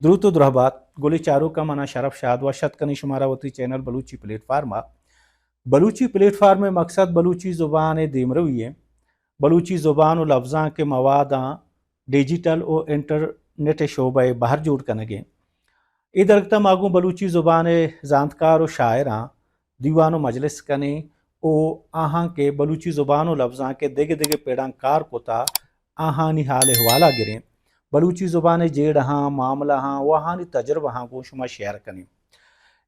دروت و درہبات، گلیں چاروکاں، من آں شرف شاد، وش اتک کنیں شمارا وتی چینل بلوچی پلیٹ فارم ءَ۔ بلوچی پلیٹ فارم ءِ مقصد بلوچی زبان ءِ دیمروی ءِ، بلوچی زبان و لبزانک ءِ مواداں ڈیجیٹل و انٹرنیٹ ءِ شعبہ ءَ بہر جوڑ کنگ ءِ۔ اے درگت ءَ ما گوں بلوچی زبان ءِ زانتکار و شاعراں دیوان و مجلس کنیں و آہاں کہ بلوچی زبان و لبزانک ءِ دگہ دگہ پڑاں کار کتا، آہانی حال احوال ءَ گریں۔ بلوچی زبان ءِ جیڑہاں، معاملہاں و آہانی تجربہاں گوں شما شیئر کنیں۔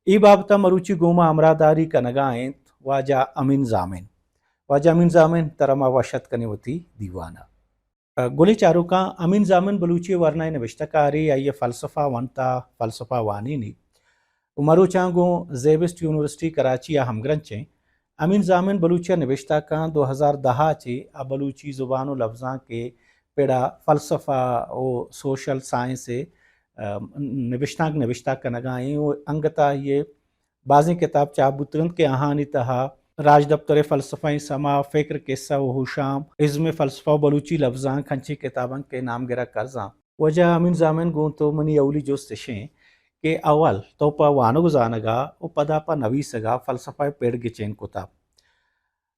اے بابت ءَ مروچی گوں ما ہمراہداری کنگا انت واجہ امین زامن۔ واجہ امین زامن، ترا ما وش اتک کنیں وتی دیوان ءَ۔ گلیں چاروکاں، امین زامن بلوچی ءِ ورنائیں نبشتہ کارے، آئی ءَ فلسفہ ونتا، فلسفہ وانینی و مروچاں گوں زیبسٹ یونیورسٹی کراچی ءَ ہمگرنچ ایں۔ امین زامن بلوچی ءَ نبشتہ کاں، دو ہزار دہ ءَ چہ آ بلوچی زبان و لبزانک ءِ پڑا فلسفہ و سوشل سائنس ءِ، ام، نبشتانک نبشتہ کنگا ایں و انگت ءَ آئی ءِ بازیں کتاب چاپ بوتگ انت کہ آہانی تہا راجدپتر ءِ فلسفہ ءِ سما، فکر، قصہ و ہوشام، ازم فلسفہ و بلوچی لبزانک، انچیں کتاباں کہ نامگر ءَ کرزاں۔ واجہ امین زامن، گوں تو منی اولی جست اش انت کہ اول تو پہ وانگ و زانگ ءَ و پدا پہ نویسگ ءَ فلسفہ ءِ پڑ گچین کتا۔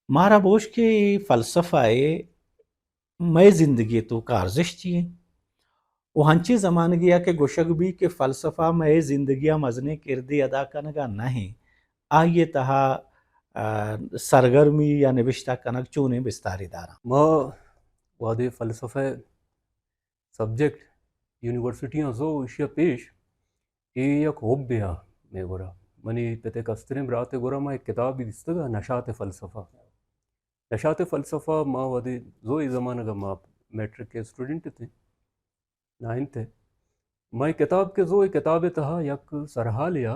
مارا بوش کہ اے فلسفہ ءِ مئے زندگی ءِ توکا ارزشت چی انت؟ و ہنچیں زمانگے ءَ کہ گوشگ بیت کہ فلسفہ مئے زندگی ءَ مزنیں کردے ادا کنگ ءَ نہ انت، آئی ءِ تہا، آ، سرگرمی یا نبشتہ کنگ چونیں بستارے داراں؟ ما وہدے فلسفہ ءِ سبجیکٹ یونیورسٹیاں زو، ایشی ءَ پیش اے یک حبے آ مئے گورا، منی پت ءِ کستریں برات ءِ گورا ما یک کتابے دیستگ ءَ، نشاط فلسفہ۔ نشاط فلسفہ ما وہدے زو، اے زمانگ ءَ ما میٹرک ءِ اسٹوڈنٹ اتیں، نائنتھ ءِ۔ ما اے کتاب کہ زو، اے کتاب ءِ تہا یک سرحالے آ،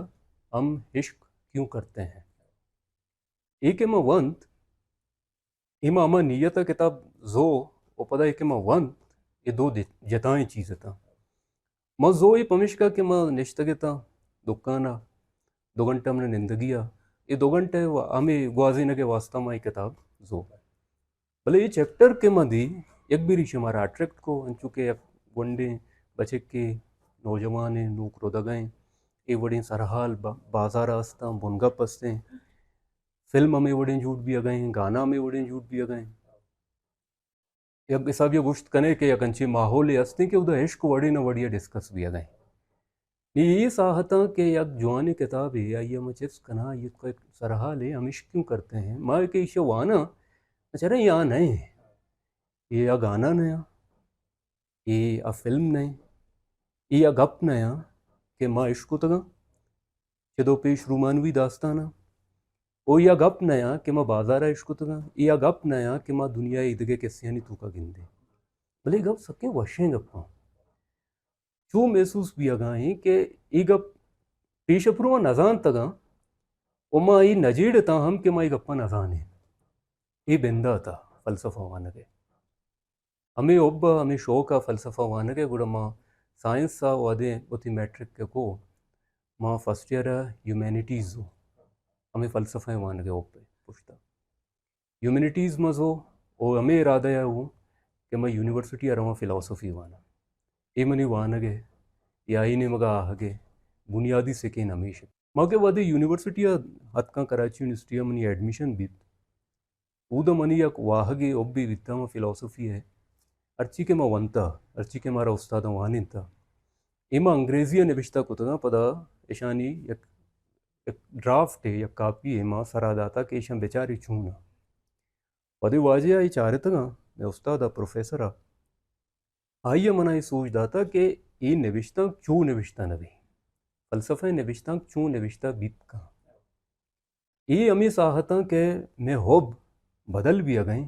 ہم عشق کیوں کرتے ہیں۔ اے کہ ما ونت، اے ما ہما نیت ءَ کتاب زو و پدا اے کہ ما ونت، اے دو دی-، جتائیں چیز اتاں۔ ما زو اے پمیشکا کہ ما نشتگ اتاں دکان ءَ، دو گھنٹہ من ءَ نندگی ءَ، اے دو گھنٹہ و ہمے گوازینگ ءِ واسطہ ما اے کتاب زو۔ بلے اے چیپٹر کہ ما دی، یک بیری شمارا اٹریکٹ کو، انچو کہ یک گونڈیں بچکے، نوجوانیں، نوک ردگیں، اے وڑیں سرحال با-، بازار ءَ استاں، بنگپ استیں، فلم ہمے وڑیں جوڑ بیگ ءَ ایں، گانا ہمے وڑیں جوڑ بیگ ءَ ایں۔ یک حسابے ءَ گوشت کنے کہ یک انچیں ماحولے ہستیں کہ اودا عشق وڑے نہ وڑے ءَ ڈسکس بیگ ءَ ایں۔ نی اے ساہتاں کہ یک جوانیں کتابے، آئی ءَ من چست کناں، آئی ءَ یک سرحالے، ہم عشق کیوں کرتے ہیں۔ ما کہ ایشی ءَ واناں، چرے یا نہ ایں، اے آ گانا نہ آں، اے آ فلم نہ ایں، اے آ گپ نہ آں کہ ما عشق کتگاں۔ چدو پیش رومانوی داستاناں۔ او یا گپ نیاں کہ ما بازار ءَ اشکتگاں، یا گپ نیاں کہ ما دنیا ءِ ایدگہ کسہانی توکا گندیں۔ بلے گپ سکیں وشیں گپاں۔ چو محسوس بیگا ایں کہ اے گپ پیش ءَ پرو ما نزانتگاں و ما اے نجیڑتاں ہم کہ ما اے گپاں نزانیں۔ اے بندات ءَ فلسفہ وانگ ءِ۔ ہمے حب ءَ، ہمے شوق ءَ فلسفہ وانگ ءِ، گڑا ما سائنس ءَ وہدے وتی میٹرک ءَ کو، ما فرسٹ ایئر ءَ ہیومینٹیز زو، ہمے فلسفہ ءِ وانگ ءِ حب ءِ پشت ءَ۔ ہیومینٹیز ما زو، او ہمے ارادہ ءَ اوں کہ ما یونیورسٹی ءَ رواں فلاسفی واناں۔ اے منی وانگ ءِ یا اے نیمگ ءَ آہگ ءِ بنیادی سکین ہمیش ات۔ ما کہ وہدے یونیورسٹی ءَ اتکاں، کراچی یونیورسٹی ءَ منی ایڈمیشن بیت، اود ءَ منی یک واہگے حبے بیتہ، ما فلاسفی ءِ ہرچی کہ ما ونتہ، ہرچی کہ مارا استاداں وانینتہ، اے ما انگریزی ءَ نبشتہ کتگاں، پدا اشانی یک، یک ڈرافٹے، یک کاپی ءَ ما سرا داتہ کہ ایشاں بچار اے چون ءَ۔ پدے واجہ ءَ اے چارتگاں، مئے استاد ءَ، پروفیسر ءَ، آئی ءَ منا اے سوج داتہ کہ اے نبشتانک چو نبشتہ نہ بی، فلسفہ ءِ نبشتانک چون نبشتہ بیت کن۔ اے ہمے ساہتاں کہ مئے حب بدل بیگ ءَ ایں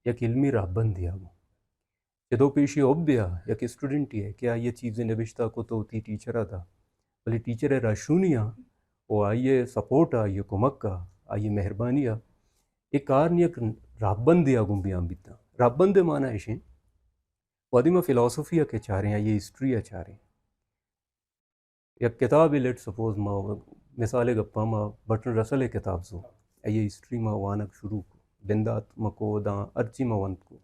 یک علمی راہبندے ءَ گوں۔ چدو پیش اے حبے ءَ یک اسٹوڈنٹے ءَ کہ آئی ءَ چیزے نبشتہ کت ءُ وتی ٹیچر ءَ دات، بلے ٹیچر ءِ رہشونی ءَ ءُ آئی ءِ سپورٹ ءَ، آئی ءِ کمک ءَ، آئی ءِ مہربانی ءَ اے کار نی یک راہبندے ءَ گوں بیان بیتاں۔ راہبند ءِ مانا اش ایں، وہدے ما فلاسفی ءَ کہ چاریں، آئی ءِ ہسٹری ءَ چاریں، یک کتابے، لیٹ سپوز، ما مثال ءِ گپاں، ما برٹرنڈ رسل ءِ کتاب زو، آئی ءِ ہسٹری ما وانگ شروع کو، بندات ما کو، داں ہرچی ما ونت کو۔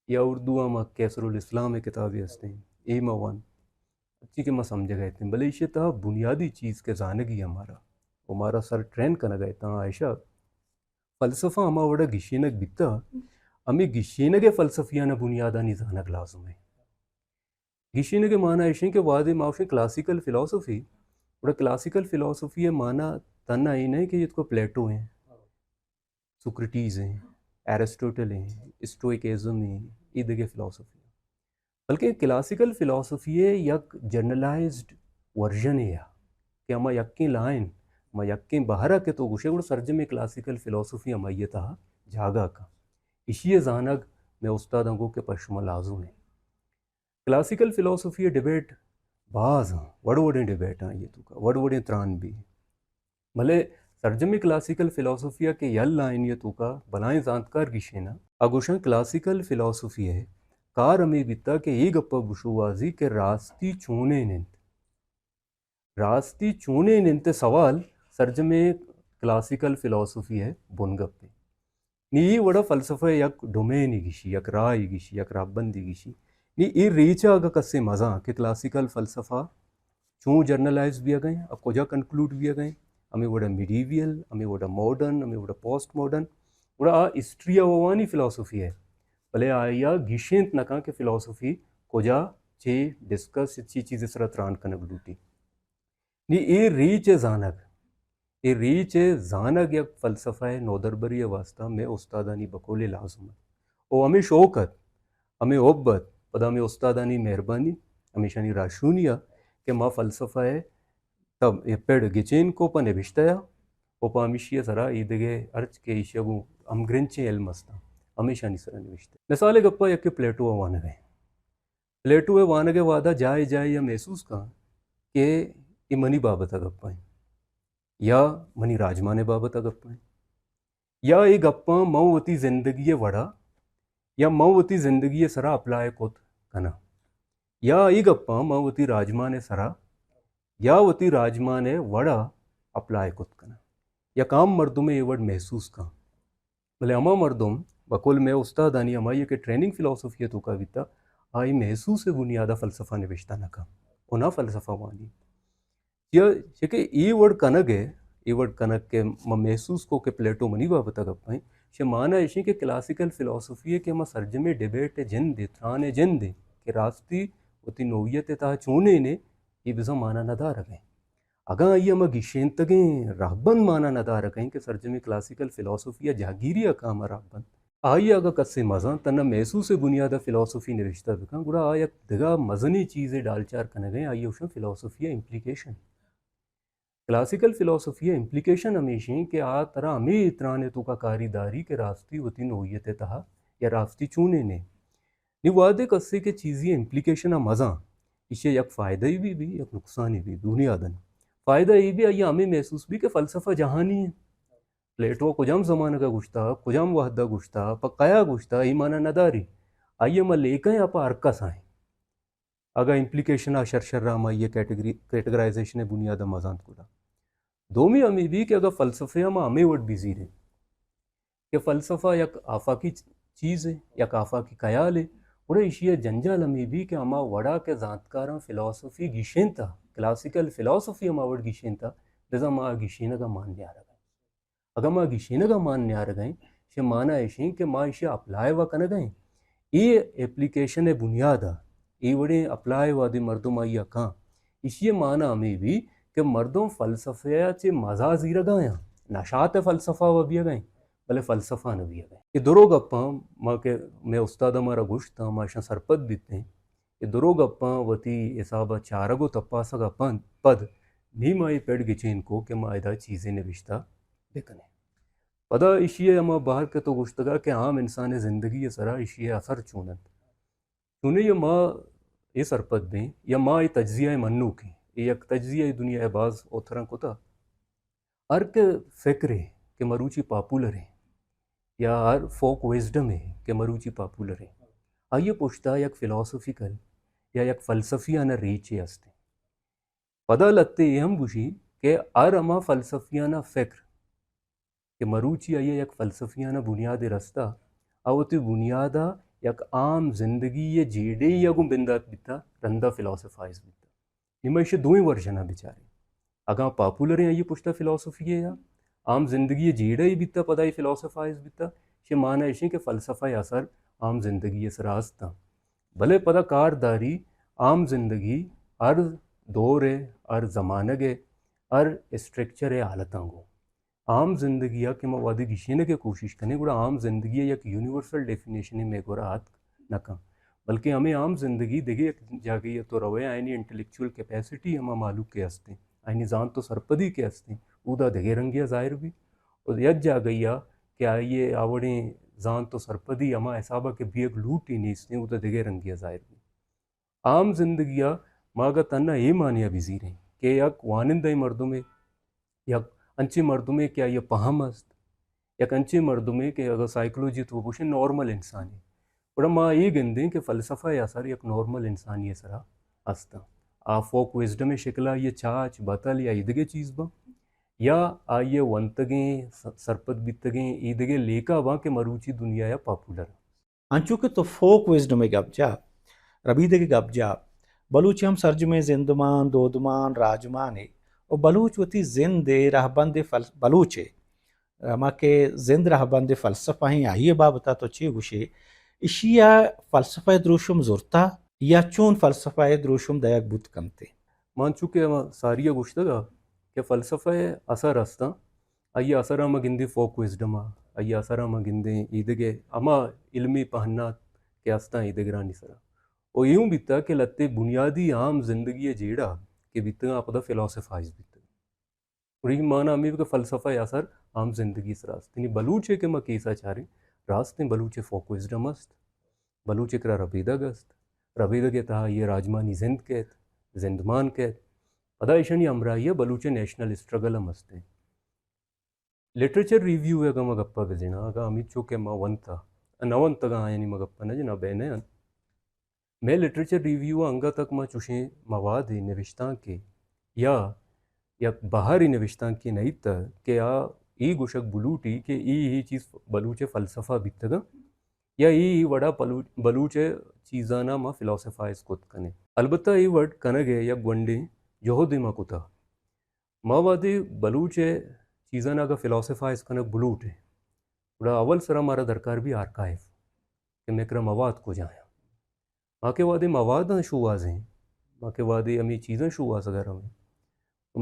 یا اردو ءَ ما قیصر الاسلام ءِ کتابے ہستیں، اے ما ونت۔ چی کہ ما سمجھگ ءَ اتیں، بلے ایشی ءِ تہا بنیادی چیز کہ زانگی ہمارا، و مارا سر ٹرین کنگ ءَ اتاں، آ ایشا فلسفہ ہما وڑا گیشینگ بیتا، ہمیں گیشینگ ءِ فلسفیانہ بنیادانی زانگ لازم ہے۔ گیشینگ ءِ معنی ایش ہیں کہ وہدے ما گوشیں کلاسیکل فلسفی، گڑا کلاسیکل فلسفی ءِ معنی تنہا اے نہیں کہ یہ تو پلیٹو ہیں، سوکریٹیز ہیں، ایرسٹوٹل ہیں، اسٹوئکزم ہیں، یہ دگہ فلسفی ہیں۔ بلکہ کلاسیکل فلسفی ءِ یک جنرلائزڈ ورژن ہے کہ ہما یکیں لائن، ہما یکیں بہر ءَ کہ تو گوشے گڑا سرجمیں کلاسیکل فلسفی ہمائی ءِ تہا جاگہ کن۔ ایشی ءِ زانگ مئے استاداں گو کہ پہ شما لازم ہے۔ کلاسیکل فلسفی ءِ ڈیبیٹ باز ہیں، وڑ وڑیں ڈیبیٹ ہیں، یہ تو کا وڑ وڑیں تران بھی۔ بلے سرجمیں کلاسیکل فلسفی ءَ کہ یل لائنی ءِ توکا بلائیں زانتکار گیشیناں، آ گوشاں کلاسیکل فلسفی ءِ کار ہمے بیتا کہ اے گپ ءَ بشوازی کہ راستی چونین انت۔ راستی چونین انت ءِ سوال سرجمیں کلاسیکل فلسفی ءِ بنگپ انت۔ نی اے وڑا فلسفہ ءِ یک ڈومینے گیشی، یک راہے گیشی، یک راہبندے گیشی۔ نی اے ریچ ءَ اگاں کسے مزاں کہ کلاسیکل فلسفہ چون جرنلائز بیگ ءَ ایں، ءُ کجا کنکلوڈ بیگ ءَ ایں، ہمے وڑا میڈیویل، ہمے وڑا ماڈرن، ہمے وڑا پوسٹ ماڈرن، گڑا آ ہسٹری ءَ وانی فلسفی ہے، بلے آئی ءَ گیشینت نہ کن کہ فلسفی کجا چے ڈسکس چی چیز ءِ سرا تران کنگ لوٹی۔ نی اے ریچ ءِ زانگ، اے ریچ ءِ زانگ یک فلسفہ ءِ نودربری ءِ واستہ مئے استادانی بقول لازم انت۔ او ہمے شوق ات، ہمے حب ات، پدا ہمے استادانی مہربانی، ہمیشانی راہشونی ءَ کہ ما فلسفہ ءِ تب اے پڑ گچین کو پہ نبشتہ ءَ، او پہ ہمیشی ءِ سرا اے دگہ ہرچ کہ ایشی ءَ گوں ہمگرنچیں علم استاں، ہمیشانی سرا نبشتہ۔ مثال ءِ گپا یکے پلیٹو ءَ وانگ ءَ ایں۔ پلیٹو ءِ وانگ ءِ وہدا جاہے جاہے آ محسوس کن کہ اے منی بابت ءَ گپ ایں، یا منی راجمان ءِ بابت ءَ گپ ایں، یا اے گپاں من وتی زندگی ءِ وڑا، یا من وتی زندگی ءِ سرا اپلائی کت کناں، یا اے گپاں من وتی راجمان ءِ سرا یا وتی راجمان ءِ وڑا اپلائی کت کناں، یک عام مردمے اے وڑ محسوس کن۔ بلے ہما مردم، بقول مئے استادانی ہمائی کہ ٹریننگ فلسفی ءِ توکا بیتا، آئی محسوس ءِ بنیادا فلسفہ نبشتہ نہ کن، و نہ فلسفہ وانی۔ چیا؟ چیا کہ اے وڑ کنگ ءَ، اے وڑ کنگ کہ ما محسوس کو کہ پلیٹو منی بابت ءَ گپ ایں، چہ معنی ایش ایں کہ کلاسیکل فلسفی ءِ کہ ما سرجمیں ڈیبیٹ ءِ جند ءَ، تران ءِ جند ءَ کہ راستی وتی نوعیت ءِ تہا چونین ءَ، اے بزاں مانا نہ دارگ ءَ ایں۔ اگاں آئی ءَ ہما گیشینتگیں رہبند مانا نہ دارگ ءَ ایں کہ سرجمیں کلاسیکل فلسفی ءِ جہگیری ءَ کاں ہما رہبند، آئی ءَ اگاں کسے مزن تنا محسوس ءِ بنیاد ءَ فلسفی نبشتہ بکن، گڑا آ یک دگہ مزنیں چیزے ڈالچار کنگ ءَ ایں، آئی ءَ گوشاں فلسفی ءِ امپلیکیشن۔ کلاسیکل فلسفی ءِ امپلیکیشن ہمیش ایں کہ آ ترا ہمے تران ءِ توکا کاری داری کہ راستی وتی نوعیت ءِ تہا یا راستی چونین ایں۔ نی وہدے کسے کہ چیزی امپلیکیشن ءَ مزاں، ایشی ءَ یک فائدہ ای بی بی، یک نقصان ای بی بنیادن۔ فائدہ ای بی آئی ءَ ہمے محسوس بی کہ فلسفہ جہانی ایں۔ پلیٹو ءَ کجام زمانگ ءَ گوشتا، کجام وہد ءَ گوشتا، پہ کیا گوشتا، اے مانا نہ داری۔ آئی ءَ ما لیکہ ءَ پہ ہر کس ایں۔ اگاں امپلیکیشن ءَ شر شر ءَ ما آئی ءِ کیٹیگری، کیٹیگرائزیشن ءِ بنیاد ءَ مزانت کتا۔ دومی ہمے بی کہ اگاں فلسفہ ءَ ما ہمے وڑ بزیریں کہ فلسفہ یک آفاقی چ-، چیزے، یک آفاقی خیالے، گڑا ایشی ءِ جنجال ہمے بی کہ ہما وڑا کہ زانتکاراں فلسفی گیشینتا، کلاسیکل فلسفی ہما وڑ گیشینتا، بزاں ما آ گیشینگ ءَ مان نیارگ ءَ ایں۔ اگاں ما گیشینگ ءَ مان نیارگ ءَ ایں، چہ مانا ایش ایں کہ ما ایشی ءَ اپلائی و کنگ ءَ ایں۔ اے اپلیکیشن ءِ بنیاد ءَ، اے وڑیں اپلائی وہدے مردم آئی ءَ کاں، ایشی ءِ مانا ہمے بی کہ مردم فلسفہ ءَ چہ مزا زیرگ ءَ ایں، نشات ءِ فلسفہ و بیگ ءَ ایں، بلے فلسفہ نہ بیگ ءَ ایں۔ اے درو گپاں ما کہ مئے استاد ءَ مارا گوشت، ما اشاں سرپد بیتیں۔ اے درو گپاں وتی حساب ءَ چارگ و تپاسگ ءَ پن-، پد نی ما اے پڑ گچین کو کہ ما ادا چیزے نبشتہ بکنیں۔ پدا ایشی ءِ ہما بہر کہ تو گوشتگ ءَ کہ عام انسان ءِ زندگی ءِ سرا ایشی ءِ اثر چون انت۔ چونیں یا ما اے سرپد بیں یا ما اے تجزیہ ءِ منوک ایں۔ اے یک تجزیہ ءِ دنیا ءَ باز اوتھراں کتا۔ ہر کہ فکرے کہ مروچی پاپولر ایں یا ہر فوک وزڈمے کہ مروچی پاپولر ایں، آئی ءِ پشتا یک فلاسفیکل یا یک فلسفیانہ ریچے است ایں۔ پدا لہتے اے ہم گوشی کہ ہر ہما فلسفیانہ فکر کہ مروچی آئی ءَ یک فلسفیانہ بنیادے رستا، آ وتی بنیادا یک عام زندگی ءِ جیڑہے ءَ گوں بندات بیتا، رندا فلاسفائز بیتا۔ نی ما ایشی دوئیں ورژن ءَ بچاریں۔ اگاں پاپولر ایں آئی پشتا فلسفی یا عام زندگی جیڑہ ای بیتا، پدا ای فلسفائز بیتا، ایشی معنی ایشی کہ فلسفہ ءِ اثر عام زندگی ءِ سرا است۔ بلے پدا کار داری عام زندگی ہر دور ءَ، ہر زمانگ ءَ، ہر اسٹرکچر ءِ حالتاں گوں۔ عام زندگی ءَ کہ ما وہدے گیشینگ ءِ کوشش کنیں، گڑا عام زندگی ءِ یک یونیورسل ڈیفینیشنے مئے گورا آتک نہ کن، بلکہ ہمے عام زندگی دگہ یک جاگہے ءَ تو روئے، آیانی انٹلیکچوئل کیپیسٹی ہما مہلوک کہ ہستیں، آیانی زانت و سرپدی کہ ہستیں، اودا دگہ رنگے ءَ ظاہر بی۔ و یک جاگہے ءَ کہ آئی ءِ آوڑیں زانت و سرپدی ہما حساب ءَ کہ بیگ لوٹی نیستیں، اودا دگہ رنگے ءَ ظاہر بی۔ عام زندگی ءَ ما اگاں تھنا اے معنی ءَ بزیریں کہ یک وانندہ مردمے، یک انچیں مردمے کہ آئی ءَ پہم است، یک انچیں مردمے کہ اگاں سائیکولوجی تو بگوشیں نارمل انسانے، گڑا ما اے گندیں کہ فلسفہ ءِ اثر یک نارمل انسانی ءِ سرا است۔ آ فوک وزڈم ءِ شکل ءَ آئی ءِ چاچ، بتل یا ایدگہ چیز باں، یا آئی ءِ ونتگیں، س-، سرپد بیتگیں ایدگہ لیکہ باں کہ مروچی دنیا ءَ پاپولر۔ انچو کہ تو فوک وزڈم ءِ گپ جا، ربیدگ ءِ گپ جا، بلوچ ہم سرجمیں زندمان، دودمان، راجمانے و بلوچ وتی زند ءِ رہبند ءِ فل-، بلوچ ءِ، ہما کہ زند رہبند ءِ فلسفہ ایں، آئی ءِ بابت ءَ تو چے گوشے؟ ایشی ءَ فلسفہ ءِ دروشم زرتا یا چون فلسفہ ءِ دروشم دئیگ بوت کنت؟ من چو کہ ہما ساری ءَ گوشتگ ءَ کہ فلسفہ ءِ اثر ہستاں، آئی ءِ اثر ءَ ما گندیں فوک وزڈم ءَ، آئی ءِ اثر ءَ ما گندیں ایدگہ ہما علمی پہنات کہ ہستاں ایدگرانی سرا۔ و اے اوں بیتگ کہ لہتے بنیادی عام زندگی ءِ جیڑہ کہ بیتگاں، آ پدا فلسفائز بیتگ۔ گڑا اے معنی ہمے کہ فلسفہ ءِ اثر عام زندگی ءِ سرا است۔ یعنی بلوچ ءِ کہ ما کیس ءَ چاریں، راستیں بلوچ ءِ فوک وزڈم است، بلوچ ءِ کرا ربیدگ است، ربیدگ ءِ تہا آئی ءِ راجمانی زند کیت، زندمان کیت، پدا ایشانی ہمراہی ءَ بلوچ ءِ نیشنل اسٹرگل ہم است۔ لٹریچر ریویو ءِ اگاں ما گپ ءَ بزاناں، اگاں ہمینچو کہ ما ونت ءَ، نہ ونتگاں آیانی ما گپ ءَ نہ جناں، بینہ انت۔ مئے لٹریچر ریویو ءَ انگت تک ما چوشیں موادے، نبشتانکے یا یک بہرے نبشتانکے نہ ایتگ کہ آ اے گوشگ بلوٹی کہ اے، اے چیز بلوچ ءِ فلسفہ بیتگاں یا اے، اے وڑا بلو-، بلوچ ءِ چیزاناں ما فلسفائز کت کنیں۔ البتہ اے وڑ کنگ ءِ یک گونڈیں جہدے ما کتہ۔ ما وہدے بلوچ ءِ چیزاناں اگاں فلسفائز کنگ بلوٹیں، گڑا اول سرا مارا درکار بی آرکائیو کہ مئے کرا مواد کجا ایں۔ ما کہ وہدے مواداں شوہازیں، ما کہ وہدے ہمے چیزاں شوہازگ ءَ رویں،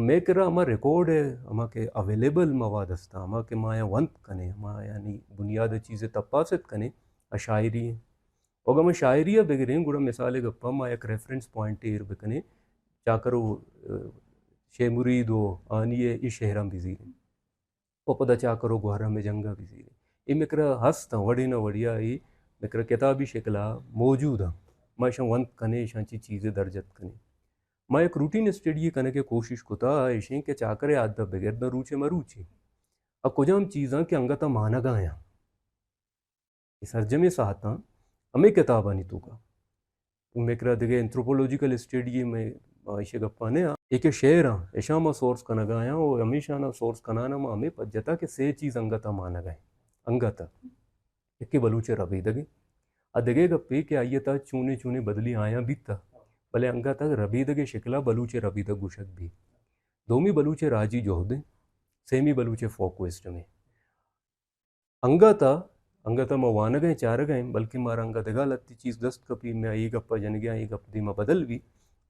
مئے کرا ہما ریکارڈ ءِ، ہما کہ اویلیبل مواد ہستاں، ہما کہ ما آیاں ونت کنیں، ہما آیانی بنیاد ءَ چیزے تپاست کنیں، آ شاعری ایں۔ اگاں ما شاعری ءَ بگریں، گڑا مثال ءِ گپ ءَ ما یک ریفرنس پوائنٹ ایر بکنیں، چاکر و، ءَ، شے مرید و آنی ءِ اے شعراں بزیریں۔ و پدا چاکر و گوہرام ءِ جنگ ءَ بزیریں۔ اے مئے کرا ہستاں، وڑے نہ وڑے ءَ اے مئے کرا کتابی شکل ءَ موجود ایں۔ ما ایشاں ونت کنیں، ایشاں چی چیزے درجت کنیں۔ ما یک روٹین اسٹڈی کنگ ءِ کوشش کتہ، ایشیں کہ چاکر ءِ عہد ءَ بگر داں روچ ءَ مروچی آ کجام چیزاں کہ انگت ءَ مانگ ءَ آیاں۔ اے سرجمیں ساعتاں ہمے کتابانی توکا۔ مئے کرا دگہ اینتھروپولوجیکل اسٹڈی ءِ مئے، ما ایشی ءِ گپا نہ آں۔ اے کہ شعر آں، ایشاں ما سورس کنگ ءَ آیاں و ہمیشاں سورس کنان ءَ ما ہمے پجتا کہ سے چیز انگت ءَ مانگ ءَ ایں۔ انگت ءَ۔ یکے بلوچ ءِ ربیدگ ایں۔ آ دگہ گپے کہ آئی ءِ تہا چونیں چونیں بدلی آیاں بیتہ، بلے انگت ءَ ربیدگ ءِ شکل ءَ بلوچ ءِ ربیدگ گوشگ بی۔ دومی بلوچ ءِ راجی جہد ایں۔ سیمی بلوچ ءِ فوک وزڈم ایں۔ انگت ءَ، انگت ءَ ما وانگ ءَ ایں، چارگ ءَ ایں، بلکیں مارا انگت دگہ لہتے چیز دست کپی، ما اے گپ ءَ جنگ ءَ آں، اے گپ دیما بدل بی۔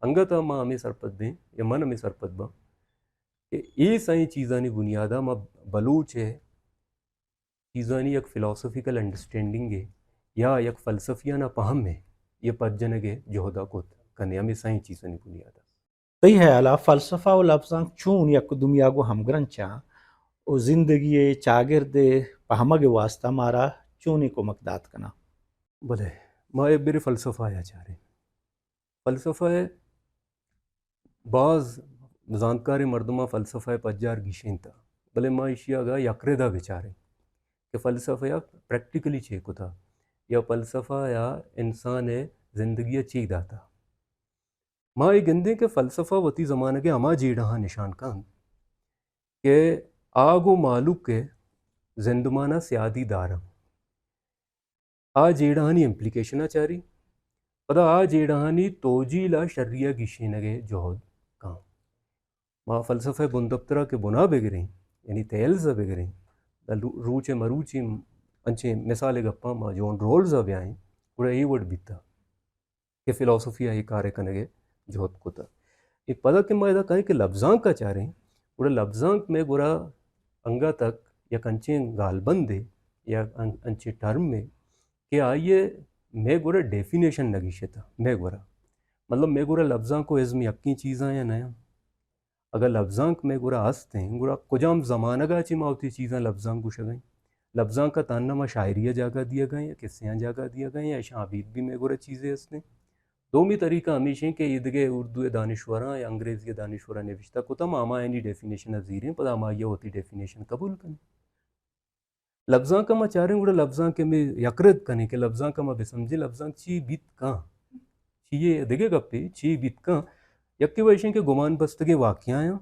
انگت ءَ ما ہمے سرپد بیں، یا من ہمے سرپد باں کہ اے سئیں چیزانی بنیاد ءَ ما بلوچ ءِ چیزانی یک فلسفیکل انڈرسٹینڈنگ ءِ یا یک فلسفیانہ پہم ءِ یا پجنگ ءِ جہد ءَ کت کنیں، ہمے سئیں چیزانی بنیاد ءَ۔ تئی ہیال ءَ فلسفہ و لبزانک چون یک دومی ءَ گوں ہمگرنچ آں و زندگی ءِ چاگرد ءِ پہمگ ءِ واستہ مارا چونیں کمک دات کناں؟ بلے، ما اے برے فلسفہ ءَ چاریں۔ فلسفہ ءَ باز زانتکاریں مردماں فلسفہ ءَ پجار گیشینتہ، بلے ما ایشی ءَ اگاں یک ردا بچاریں کہ فلسفہ ءَ پریکٹیکلی چے کتہ یا فلسفہ ءَ انسان ءِ زندگی ءَ چے داتہ۔ ما اے گندیں کہ فلسفہ وتی زمانگ ءِ ہما جیڑہاں نشان کنت کہ آ گوں مہلوک ءِ زندمان ءَ سیادی داراں۔ آ جیڑہانی امپلیکیشن ءَ چاری، پدا آ جیڑہانی توجیل ءَ شری ءَ گیشینگ ءِ جہد ما فلسفہ بندپترا کہ بنا بگریں، یعنی تیلز بگریں، روچ مروچی انچیں مثال گپاں ما جون رولز بیائیں، گڑا اے وڑ بیتا کہ فلسفی ءَ اے کار ءَ کنگ ءِ جہد کتہ۔ اے پدا کہ ما ادا کائیں کہ لبزانک ءَ چاریں، گڑا لبزانک مئے گورا انگت یک انچیں گالبندے یا ان-، انچیں ٹرمے کہ آئی ءَ مئے گورا ڈیفینیشن نہ گیشتہ، مئے گورا۔ مطلب مئے گورا لبزانک و ازم یکیں چیزاں یا نہ؟ اگاں لبزانک مئے گورا است ایں، گڑا کجام زمانگ ءَ چہ ما وتی چیزاں لبزانک گوشگ ءَ ایں؟ لبزانک ءَ تہنا ما شاعری ءَ جاگہ دیگ ءَ ایں یا کسے آں جاگہ دیگ ءَ ایں یا اشاں ابید بھی مئے گورا چیزے است ایں؟ دومی طریقہ ہمیش ایں کہ ایدگہ اردو ءِ دانشوراں یا انگریزی ءِ دانشوراں نوشتہ کتہ، ما ہمایانی ڈیفینیشن ءَ زیریں، پدا ہمائی ءَ وتی ڈیفینیشن قبول کنیں۔ لبزانک ءَ ما چاریں، گڑا لبزانک ءَ مئے یک رد کنیں کہ لبزانک ءَ ما بہ سمجھیں، لبزانک چی بیت کن؟ چی اے دگہ گپے، چی بیت کن؟ یکے و ایشیں کہ گمان بستگیں واقعہ آں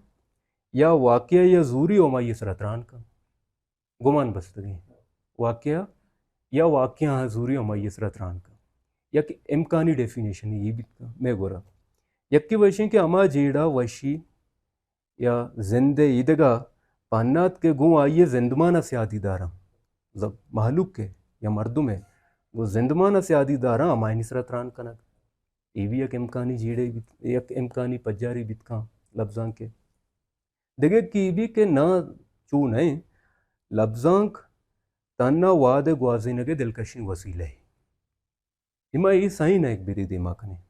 یا واقعہ یا زوری و ہمائی سرا تران کن۔ گمان بستگیں واقعہ یا واقعہ آں زوری و ہمائی سرا تران کن۔ یک امکانی ڈیفینیشن اے بیت کن مئے گورا۔ یکے و ایشیں کہ ہما جیڑہ وشی یا زند ءِ ایدگہ پہنات کہ گوں آئی ءِ زندمان ءَ سیادی داراں، ز-، مہلوک ءِ یا مردم ءِ گوں زندمان ءَ سیادی داراں، ہمایانی سرا تران کنگ۔ اے بھی یک امکانی جیڑے بیت، یک امکانی پجارے بیت کاں لبزانک ءِ۔ دگہ کہ اے بھی کہ نہ، چو نہ ایں، لبزانک تہنا وہد ءِ گوازینگ ءِ دلکشیں وسیلہ اے۔ اے ما اے سائن ءَ یک برے دیما کنیں۔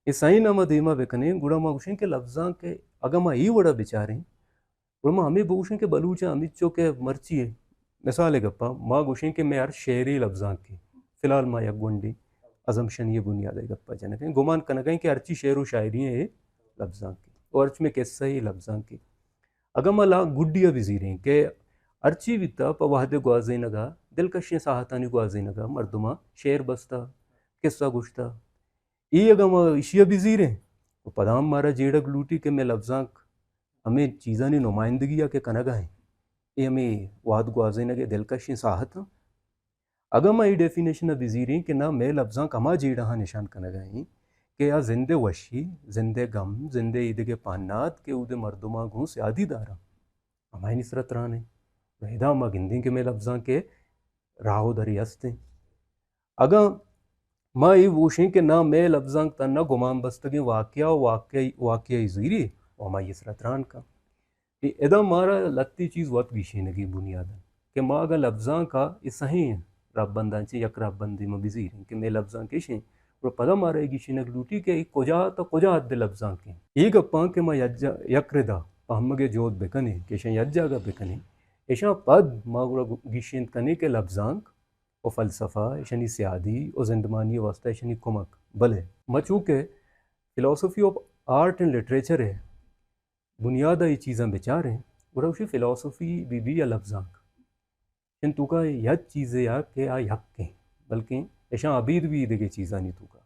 اے سائن ءَ ما دیما بکنیں، گڑا ما گوشیں کہ لبزانک ءَ اگاں ما اے وڑا بچاریں، گڑا ما ہمے بگوشیں کہ بلوچاں ہمینچو کہ مرچی مثال ءِ گپا ما گوشیں کہ مئے ہر شعرے لبزانکے۔ فی الحال ما یک گونڈیں ازمپشنے ءِ بنیاد ءَ گپا جنگ ءَ ایں، گمان کنگ ءَ ایں کہ ہرچی شعر و شاعری ایں اے لبزانکے، اور ہرچ مئے قصہ اے لبزانکے۔ اگاں ما لا گڈی ءَ بزیریں کہ ہرچی بیتہ پہ وہد ءِ گوازینگ ءَ، دلکشیں ساہتانی گوازینگ ءَ مردماں شعر بستہ، قصہ گوشتہ، اے اگاں ما ایشی ءَ بزیریں، تو پدا ہم مارا جیڑگ لوٹی کہ مئے لبزانک ہمے چیزانی نمائندگی ءَ کہ کنگ ءَ ایں، اے ہمے وہد گوازینگ ءِ دلکشیں ساہت آں۔ اگاں ما اے ڈیفینیشن ءَ بزیریں کہ نہ، مئے لبزانک ہما جیڑہاں نشان کنگ ءَ ایں کہ آ زند ءِ وشی، زند ءِ گم، زند ءِ ایدگہ پہنات کہ اود ءِ مردماں گوں سیادی داراں، ہمایانی سرا تران ایں۔ و ادا ما گندیں کہ مئے لبزانک ءِ راہ و درے است ایں۔ اگاں ما اے گوشیں کہ نہ، مئے لبزانک تہنا گمان بستگیں واقعہ و واقعہ، واقعہ زیری و ہمائی سرا تران کن، اے ادا مارا لہتے چیز وت گیشینگی بنیاد انت کہ ما اگاں لبزانک ءَ اے سہیں رہبنداں چہ یک رہبندے ما بزیریں کہ مئے لبزانک ایش انت، گڑا پدا مارا اے گیشینگ لوٹی کہ اے کجا تا کجا حد لبزانک انت۔ اے گپاں کہ ما یک جا-، یک ردا پہمگ ءِ جہد بکنیں کہ ایشاں یک جاگہ بکنیں، ایشاں پد ما گڑا گیشینت کنیں کہ لبزانک و فلسفہ، ایشانی سیادی و زندمانی واسطہ ایشانی کمک۔ بلے ما چونکہ philosophy of art and literature ءِ بنیاد ءَ اے چیزاں بچاریں، گڑا گوشی فلاسفی بی بی یا لبزانک، ایشانی توکا یک چیزے آ کہ آ یک ایں، بلکیں ایشاں ابید بھی دگہ چیزانی توکا۔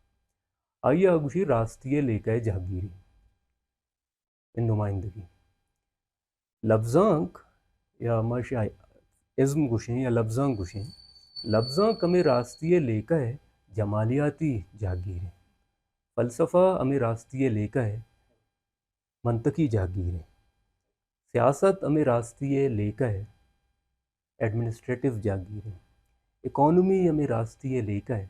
آئی ءَ گوشی راستی ءِ لیکہ ءِ جہگیری، نمائندگی۔ لبزانک یا ما شا-، ازم گوشیں یا لبزانک گوشیں، لبزانک ہمے راستی ءِ لیکہ ءِ جمالیاتی جہگیر ایں۔ فلسفہ ہمے راستی ءِ لیکہ ءِ منطقی جہگیر ایں۔ سیاست ہمے راستی ءِ لیکہ ءِ ایڈمنسٹریٹو جہگیر ایں۔ اکانومی ہمے راستی ءِ لیکہ ءِ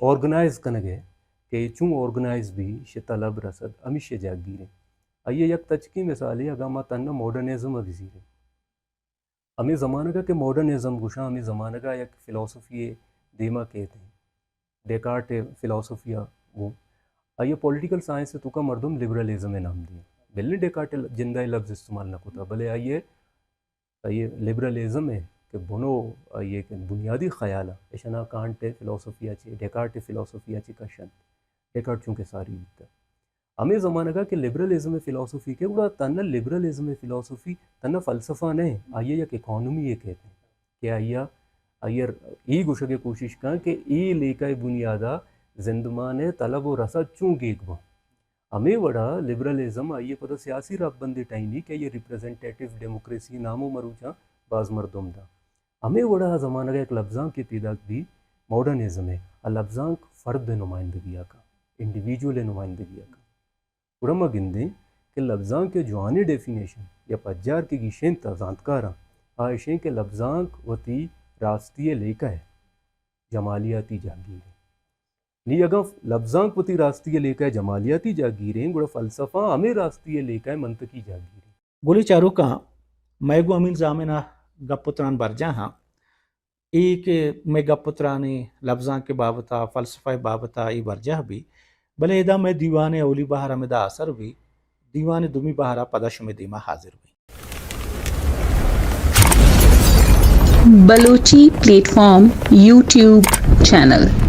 آرگنائز کنگ ءِ کہ اے چون آرگنائز بی، شہ طلب رسد، ہمیشی جہگیر ایں۔ آئی ءِ یک تچکیں مثالے اگاں ما تہنا ماڈرنزم ءَ بزیریں۔ ہمے زمانگ ءَ کہ ماڈرنزم گوشاں، ہمے زمانگ ءَ یک فلاسفی ءِ دیما کیت ایں، ڈیکارٹ ءِ فلاسفی ءَ گوں۔ آئی ءَ پولیٹیکل سائنس ءِ توکا مردم لبرلزم ءِ نام دیاں۔ بلے ڈیکارٹ ءَ جند ءَ اے لبز استعمال نہ کتا، بلے آئی ءَ آئی ءِ لبرلزم ءِ کہ بنو، آئی ءِ کہ بنیادی خیال ءَ، ایشاں کانٹ ءِ فلاسفی ءَ چہ، ڈیکارٹ ءِ فلاسفی ءَ چہ کشنت۔ ڈیکارٹ چونکہ ساری بیتہ۔ ہمے زمانگ ءَ کہ لبرلزم ءِ فلاسفی کہ گڑا تہنا لبرلزم ءِ فلاسفی تہنا فلسفہ نہ ایں، آئی ءَ یک اکانومی یے کیت ایں کہ آئی ءَ، آئی ءَ اے گوشگ ءِ کوشش کن کہ اے لیکہ ءِ بنیاد ءَ زندمان ءِ طلب و رسد چون گیگ باں۔ ہمے وڑا لبرلزم آئی ءَ پدا سیاسی رہبندے ٹہینی کہ آئی ءَ ریپریزنٹیٹیو ڈیموکریسی نام و مروچاں باز مردم داں۔ ہمے وڑا آ زمانگ ءَ یک لبزانکے پیداک بی ماڈرنزم ءِ، آ لبزانک فرد ءِ نمائندگی ءَ کاں، انڈیویجول ءِ نمائندگی ءَ کاں۔ گڑا ما گندیں کہ لبزانک ءِ جوانیں ڈیفینیشن یا پجار کہ گیشینت ءَ زانتکاراں، آ ایشیں کہ لبزانک وتی راستی ءِ لیکہ ءِ جمالیاتی جاگیر اِنت۔ نی اگاں لبزانک وتی راستی ءِ لیکہ ءِ جمالیاتی جاگیر اِنت، گڑا فلسفہ ہمے راستی ءِ لیکہ ءِ منطقی جاگیر اِنت۔ گلیں چاروکاں، مئے گوں امین زامن ءَ گپ ءُ تران برجاہ اَنت۔ اے کہ مئے گپ ءُ تران ایں لبزانک ءِ بابت ءَ، فلسفہ ءِ بابت ءَ اے برجاہ بیت، بلے ادا مئے دیوان ءِ اولی بہر ہمدا آسر بیت، دیوان ءِ دومی بہر ءَ پدا شمئے دیما حاضر بیں۔ Balochi plate form YouTube channel.